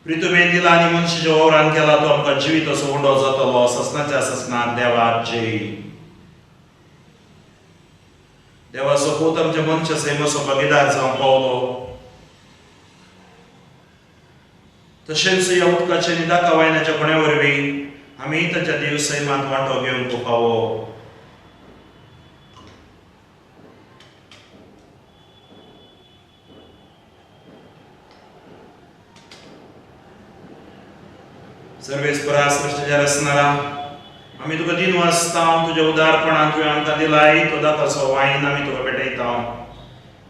प्रितुमेन दिला आनी मनशाच्या वावरान केला तो आमकां जिवीत असो उंडो जातलो। ससनाच्या ससनाक देवाक जय। देवाचो पूत आमच्या मनशा सैमाचो भागीदार जावंक पावलो। तशेंच ह्या उदकाच्या आनी दाका वायनाच्या खुण्या वरवीं आमी ताच्या देव सैमांत वांटो घेवंक फावो। सर्वेस्परा सृश्टीच्या रचणारा आमी तुका दिन वाचता, तुज्या उदारपणान तुवें आमकां दिलाय तो दाकाचो वायन आमी तुका भेटयता।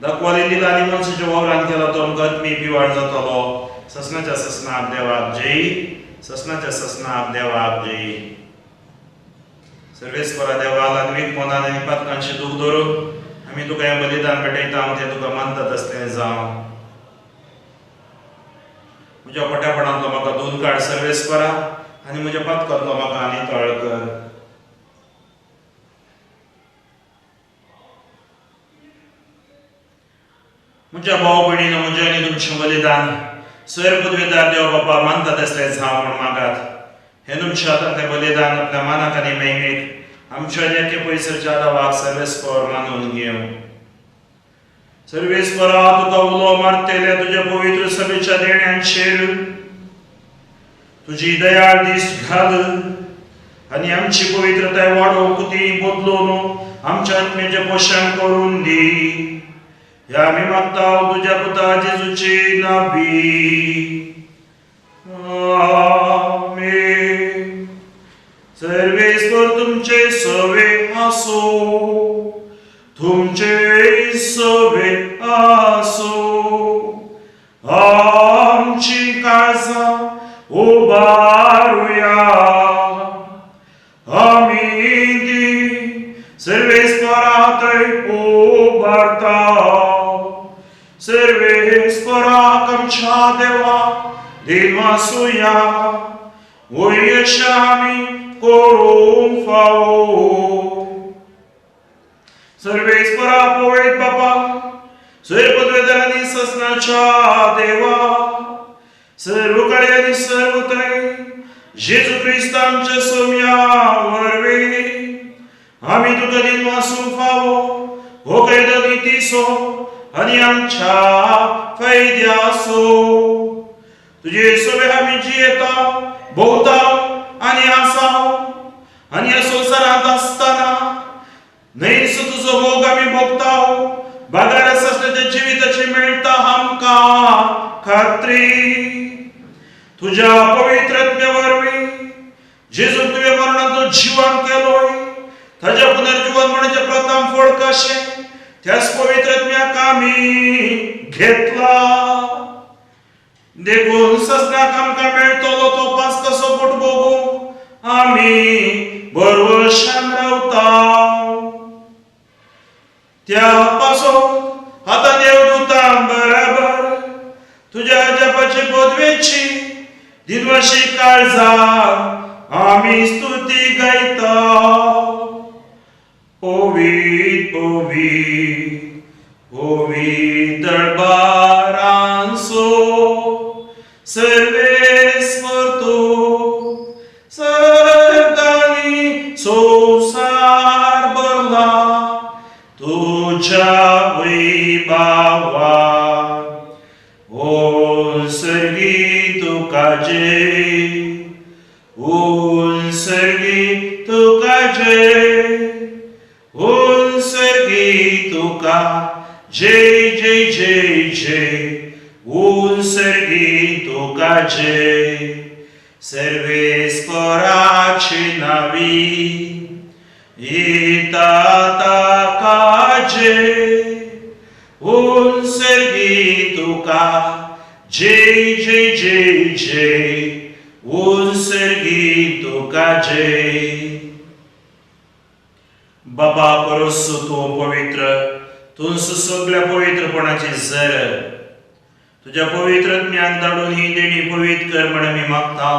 दाखवाली दिला आनी मनशाच्या वावरान केला तो आमकां आत्मी पिवाण जातलो। ससनाच्या ससनाक देवाक जय, ससनाच्या ससनाक देवाक जय। सर्वेस्परा देवाल आत्मीक मनान आनी पातकांचें दूख धरून आमी तुका हें बलिदान भेटयता, तें तुका मानता तसलें जावं। म्हज्या खोट्यापणांतलो म्हाका धुवन काड सर्वेस्परा आनी म्हज्या पातकांतलो म्हाका नितळ कर। म्हज्या भाव भयणीनो म्हजें आनी तुमचें बलिदान सैर पदवेदार देव बापा मानता तसलें जावं म्हूण मागात। हें तुमच्या हातांतलें बलिदान आपल्या मानाक आनी महिमेक आमच्या एके पयसरच्या देवाक सर्वेस्पर मानून घेवं। सर्वेस्परा तुका उलो मारतल्या तुज्या पवित्र सभेच्या देण्यांचेर तुजी दयाळ दीस घाल आनी आमची पवित्रताय वाडोवंक ती बदलून आमच्या आत्म्याचें पोशण करून दी। ह्या आमी मागता तुज्या पुता जेजूचे नांवी, आमेन। सर्वेस्पर तुमचे सवे आसो, तुमचे सवे आसो। आमेन। काळजां उबारुया. आमी ती सर्वेस्परातय उबारता. सर्वेस्पराक आमच्या देवा दिनवासुया, वयश आमी करूंक फावो. सर्वेस्परा पवित्र बापा, सर्व आनी ससनाच्या देवा, सर्व कडे आनी सर्व थंय जेजू क्रिस्त आमच्या सोम्या वरवीं आमी तुका दिनवासूंक फावो हो कायदो नितीचो आनी आमच्या फायद्याचो. तुजे सोबे आमी जियेता, भोंवता आनी आसा आनी ह्या संवसारांत आसतना न्हयसो तुजो मोग आमी भोगता. बागार आसलेल्या जिविताची मेळटा आमकां खात्री. तुज्या पवित्र आत्म्या वरवीं जेजू तुवें मरणांत जिवन केलोय, ताज्या पुनर्जीवन म्हणचे प्रथम फळ कशें त्याच पवित्र आत्म्याक आमी घेतला. देखून ससनाक आमकां मेळटलो तो पास कसो पोट भोगूंक आमी भरवशान रावता. त्या पासून आतां देवदूतां बराबर तुज्या जपाची पदवेची दिनवाशी काळजान आमी स्तुती गायता. पवित्र पवित्र पवित्र दरबारांसो सर्वेस्पर तूं, सर्गांनी संवसार भरला तुज्या वैभवान. ओ सर्गी तुका जय, ओ सर्गी तुका जय, ओ सर्गी तुका जय जय जय जय, ओ सर्गी तुका जय. सर्वेस्पराची नावी येता ताका जय, ओ सर्गी तुका जय जय जय जय, ओ सर्गी तुका जय. बाबा परस तूं पवित्र, तूं सगळ्या पवित्रपणाची जर. तुज्या पवित्र ज्ञान धाडून ही देणी पवित्र कर म्हण आमी मागता.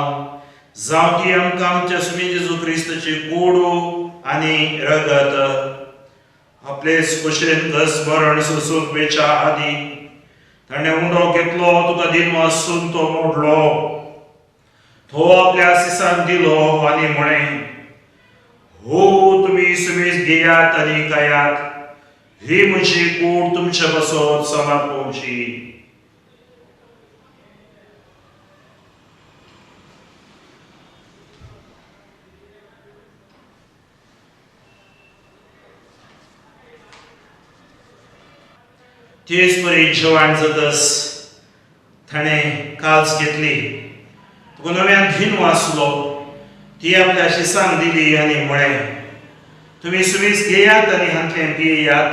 जावं ती आमकां आमच्या सुमी जेजू क्रिस्ताची कोडू आनी रगत. आपले कुशेन कस मरण सोसूंक वेच्या आदी ताणें उंडो घेतलो, तुका दिनवासून तो मोडलो, तो आपल्या आसिसान दिलो आनी म्हळें, हो तुमी सुमेज घेयात आनी खायात, ही म्हजी कूड तुमचे पासत समर्पवची. तेच परी जेवण जातस ताणें काल्स घेतली, तुका नव्यान धीन वाचलो, ती आपल्या शिसांक दिली आनी म्हळें, तुमी सुवीस घेयात आनी हांतलें पियेयात,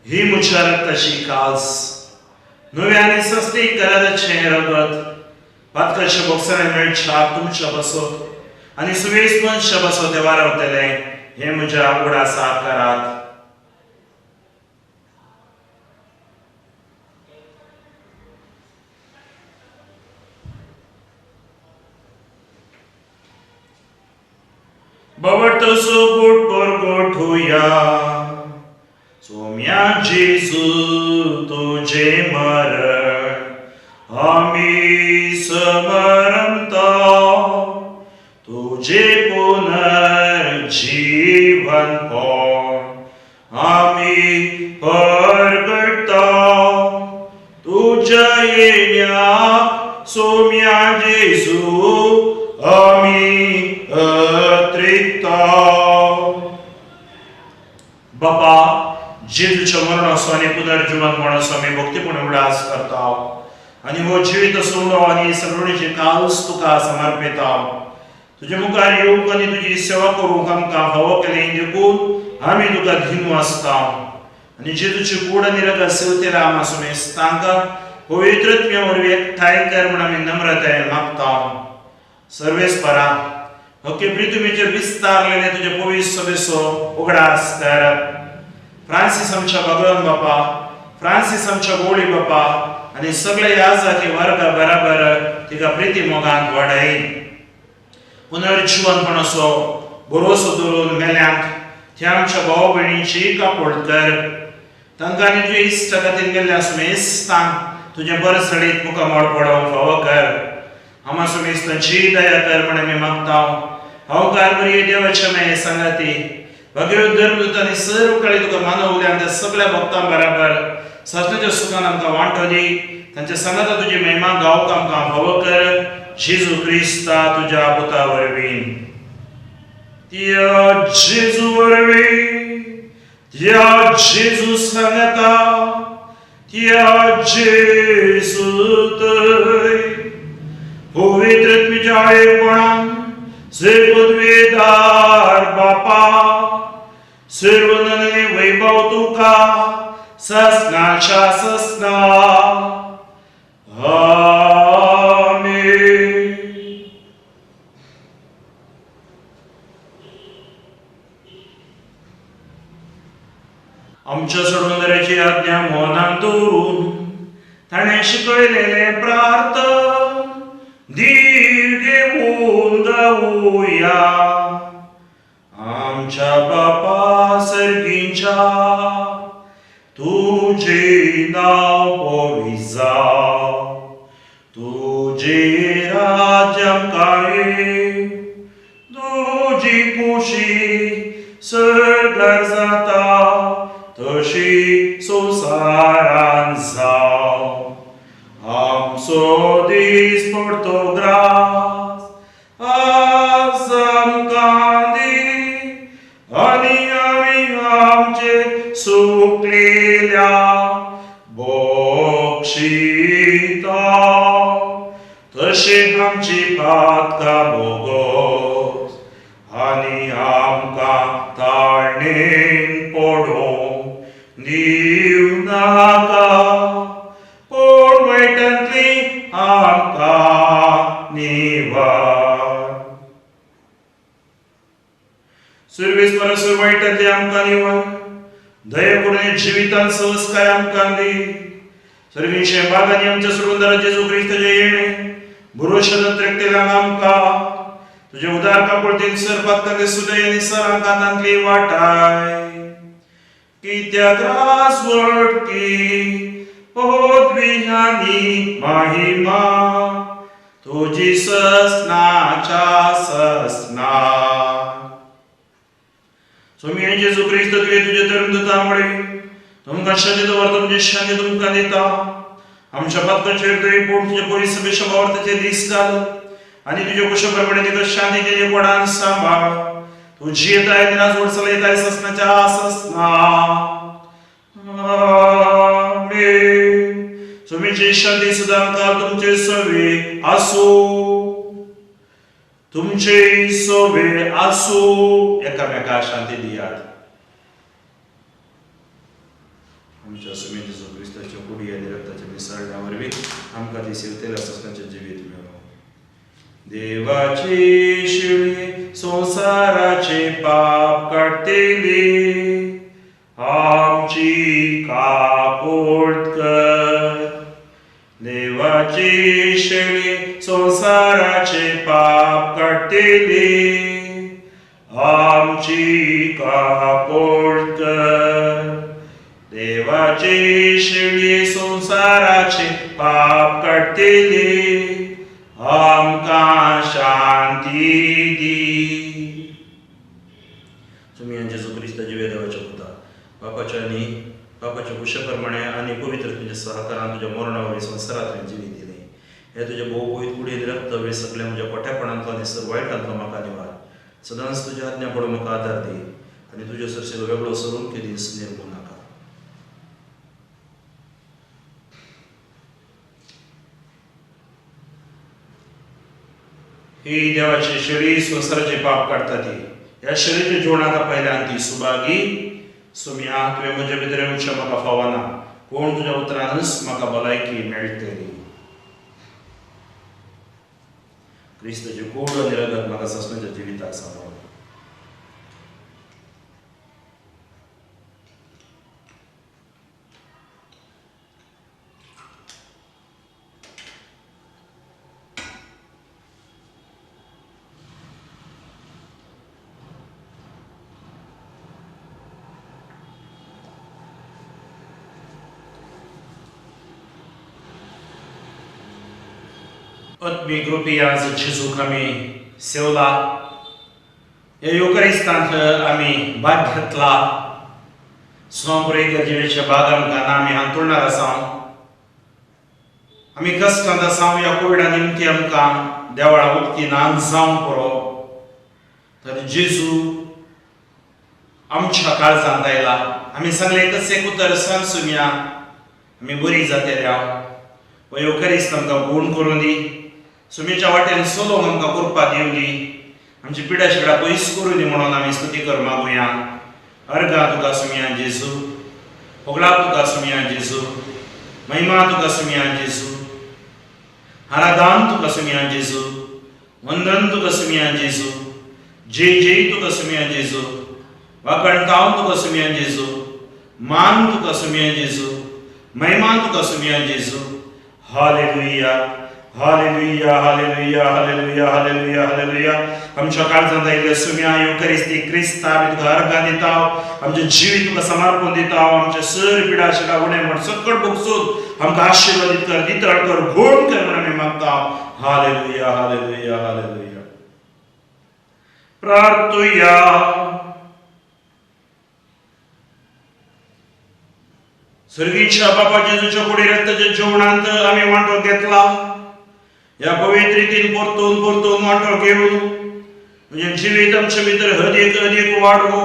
ही म्हज्या रक्ताची काल्स, नव्या आनी सस्ती कराराचें रगत, पातकाच्या बोक्सांनी मेळच्या तुमच्या पासत आनी सुवेस मनशा पासत देवा रावतलें, हें म्हज्या उगडासा करात. बाबा सोबूट परगोठुया सोम्या जेजू तुझे मरण आमी समरंता, तुझे पुनर्जीवन पण आमी परगटा. तुझ्या येण्या सोम्या जेजू आमी अत्रिता. बापा, जेजूच्या मरणाचो आनी पुनर्जीवन मरणाचो आमी भक्तीपूर्ण उगडास करता आनी हो जिवीत सोडलो आनी सगळीची काल्स तुका समर्पिता. तुजे मुखार येवंक आनी तुजी सेवा करूंक आमकां फावो केलें देखून आमी तुका धिनू आसता. आनी जेजूची कूड आनी रगत सेवतेला आमा सुमेस तांकां पवित्रत्म्या वरवीं एकठांय कर म्हूण आमी नम्रतायेन मागता. सर्वेस्परा हक्के पृथ्वीचेर विस्तारलेले तुजे पवित्र सभेचो उगडास कर. फ्रांसीस आमच्या भगवान बापा, फ्रांसीस आमच्या गोळी बापा आनी सगळे ह्या जाती वर्गा बराबर तिका प्रिती मोगान वाडय. पुनर्जिवनपणाचो भरोसो दवरून मेल्यांक त्या आमच्या भाव भयणींची कापोड कर. तांकां आनी तुज्या इश्टा खातीर गेल्ल्या सुमेस्तांक तुजें बरें सडीत मुखामळ पडोवंक फावो कर. आमा सुमेस्तांची दया कर म्हण आमी मागता. हांव कारभारी देवाच्या माये सांगाती भगवत धर्मदूत आनी सर्व काळी तुका मानवल्या त्या सगळ्या भक्तां बराबर सस्नाच्या सुखान आमकां वांटो दी. तांच्या सांगाता तुजी महिमा गावंक आमकां फावो कर. जेजू क्रिस्ता तुज्या पुता वरवीं. त्या जेजू वरवीं, त्या जेजू सांगाता, त्या जेजू थंय पवित्र तुज्या एकपणान सर्वद्वेदार बापा सर्वनने वैभव तुका ससनाच्या ससना. आमेन. आमच्या सोडवणाऱ्याची आज्ञा मनांत दवरून ताणें शिकयलेलें प्रार्थन धीर घेवन गावया. आमच्या बापा सर्गींच्या तुजें नांव पवित्र जावं, तुजें राज्य आमकां येवं, तुजी खुशी सर्गार जाता तशी संवसारांत जावं. आमचो दीस पडतो ग्रास आज आमकां दी आनी आमी आमचे सुकलेल्या बक्षिता तशें आमची पातकां भोगोस आनी आमकां ताळणेन पडोवंक दिवं नाका, पूण वायटांतली आमकां निवार. सुरवेस परसर वायटांतली आमकां निवार. दया करून जिवितांत संस्कार आमकां दी. सर्वींशे बागांनी आमच्या सोडून जेजू क्रिस्ताचें येणें भरोशा दत्तकतेल्यान आमकां तुजे उदार काकुळतीन सर पातकांचे सुदय आनी सरांकां तांतली वाटाय. कित्याक रास वडकी पदवी आनी महिमा तुजी ससनाच्या ससना. स्वामी जेजू क्रिस्त तुवें तुज्या धर्मदूता मुळे तुमकां शांती दवरता, तुमची शांती तुमकां दिता. आमच्या पातकांचेर तुवें पूण तुज्या पयस सभेच्या भावार्थाचे दीस घाल आनी तुज्या कुशा प्रमाणे तुका शांती दिली कोणान सांबाळ. तूं जियेताय आनी राजवट चलयताय ससनाच्या ससना. आमेन. स्वामीची शांती सदांकाळ तुमचे सवे आसूं, तुमचे सवे आसूं. एकामेका शांती दियात. आमच्या स्वामी जेजू क्रिस्ताच्या कुडी आनी रक्ताच्या मिसळण्या वरवीं आमकां ती शिवतेल्या ससनाचें जिवीत मेळों. देवाची शिळी संवसाराचे पाप काडटली, आमची कापोट कर. देवाची शेळी संवसाराचे पाप काडटली, आमची कापोट कर. देवाची शेळी संवसाराचे पाप काडटली, आमकां शांती दी. तुमी जेजू क्रिस्ताच्या जिव्या देवाच्या पुता बापाच्या आनी बापाच्या कुशा प्रमाणे आनी पवित्र तुज्या सहकारान तुज्या मरणा वरवीं संवसारांत तुवें जिवीत दिलें. हे तुज्या भोव पवित्र कुडीन रक्त वरवीं सगळ्या म्हज्या कोट्यापणांतलो आनी सर वायटांतलो म्हाका निवार. सदांच तुज्या आज्ञा पडून म्हाका आदार दी आनी तुज्या सरसेलो वेगळो सरून केदीस निर्मू नाका. ही देवाची शेळी संवसाराचे पाप काडटा ती. ह्या शेळीच्या जेवणाका पयल्यान ती सुभागी. सुम्या तुवें म्हज्या भितर येवचें म्हाका फावना, पूण तुज्या उतरानच म्हाका भलायकी मेळटली. क्रिस्ताची कूड आनी रगत म्हाका ससण्याच्या जिविताक सांबाळ. आत्मीक कृपी आज जेजूक आमी सेवला, ह्या युक्रिस्तांत आमी भाग घेतला. सोंपरे गरजेच्या भाग आमकां ना, आमी हांतुळणार आसा, आमी कश्टांत आसा. ह्या कोविडा निमती आमकां देवळां उक्ती ना जावंक पुरो, तर जेजू आमच्या काळजांत आयला. आमी सगळे एकच एक उतर सांगसुया, आमी बरी जातल्या. हो युक्रिस्त आमकां गूण करून दी, सुमीच्या वाटेन चलोवंक आमकां कृपा दिवं दी, आमची पिड्या शिडा पयस करूं दी म्हणून आमी स्तुती कर मागुया. अर्गा तुका सुमया जेजू, होगळा तुका सुमया जेजू, महिमा तुका सुमया जेजू, आराधन तुका सुमया जेजू, वंदन तुका सुमया जेजू, जय जय तुका सुमया जेजू, वाकणताव तुका सुमया जेजू, मान तुका सुमया जेजू, महिमा तुका सुमया जेजू. Hallelujah, hallelujah, hallelujah, hallelujah, hallelujah, hallelujah. आमच्या काळजांत आयिल्ल्या सुम्या युक्रिस्ती क्रिस्ता आमी तुका अर्गां दिता, आमचें जिवीत तुका समर्पण दिता. आमचे सर पिडा शिडा उणें म्हण सकट भोगसून आमकां आशिर्वादीत कर, दितळ कर, गोड कर म्हण आमी मागता. Hallelujah, hallelujah, hallelujah. प्रार्थुया. सर्गीच्या बापा जेजूच्या कुडी रक्ताच्या जेवणांत आमी वांटो घेतला. ह्या पवित्र रितीन परतून परतून वांटो घेवन म्हणजे जिवीत आमचे भितर अदीक अदीक वाडो,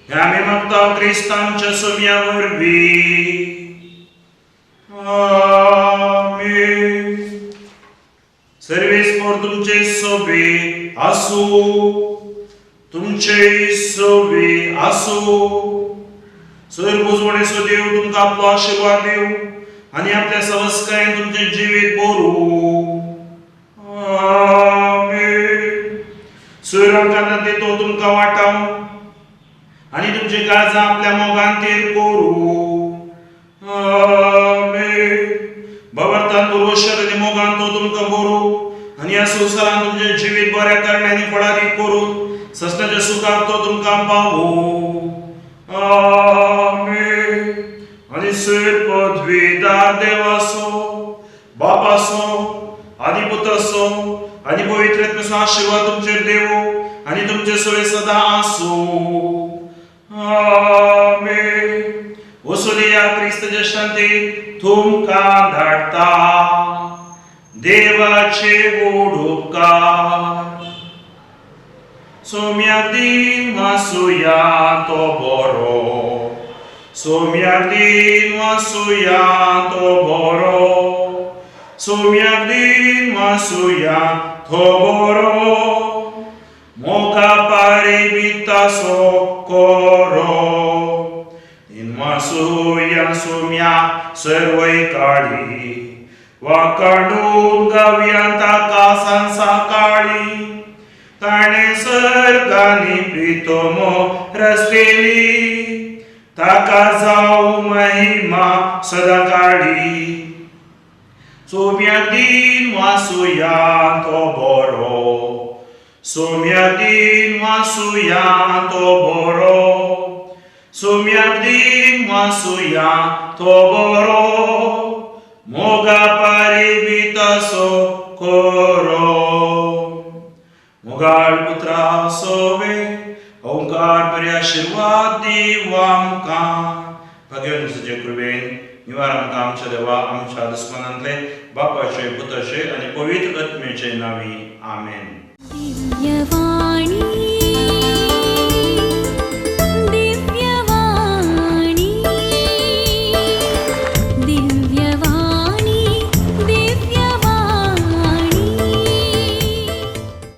हे आमी मागता क्रिस्त आमच्या सुम्या वरवीं. आमेन. सर्वेस्पोर तुमचे सोबे आसूं, तुमचे सोबे आसूं. सर बुजवणेचो देव तुमकां आपलो आशिर्वाद दिवं आनी आपल्या संस्कारान तुमचें जिवीत बरूं. आमेन. सर आमकां तो तुमकां वाटाव आनी तुमची काळजां आपल्या मोगान थीर करूं. आमेन. भवर्थान पुर्वशात आनी मोगान तो तुमकां बरूं आनी ह्या संवसारान तुमचें जिवीत बऱ्या करण्यांनी फळादीक करून सस्नाच्या सुखाक तो तुमकां पावूं. आमेन. आनी सर पदवीदार देवाचो, बापाचो आनी पुताचो आनी पवित्र आत्म्याचो आशिर्वाद तुमचेर देवो आनी तुमचे सोय सदां आसूं. आमेन. वसुलिया क्रिस्ताच्या शांती तुमकां धाडटा. देवाचे गोड उपकार. सोम्या दिन वासुया तो बरो, सोम्या दिन वासुया तो बरो, सोम्या दिन वासुया तो बरो, मोका पारिमितासो करो. वासुया सोम्या सर्वय काळी, वाकाडून गावया ताका सांसा काळी, ताणें सर्गांनी प्रितमो रचलेली, ताका जावं महिमा सदां काळी. सोम्या दिन वासुया तो बरो, सोम्या दिन वासुया तो बरो, सोम्या दिन वासुया तो बरो, मोगा पारिमितासो करो. मोगाळ पुत्रा सोवे ओंकार बरे आशिर्वाद दिवं आमकां. भाग्यवान तुजे कृपेन निवार आमकां आमच्या देवा आमच्या दुस्मनांतले बापाचे पुताचे आनी पवित्र आत्म्याचे नांवी. आमेन. दिव्यवाणी.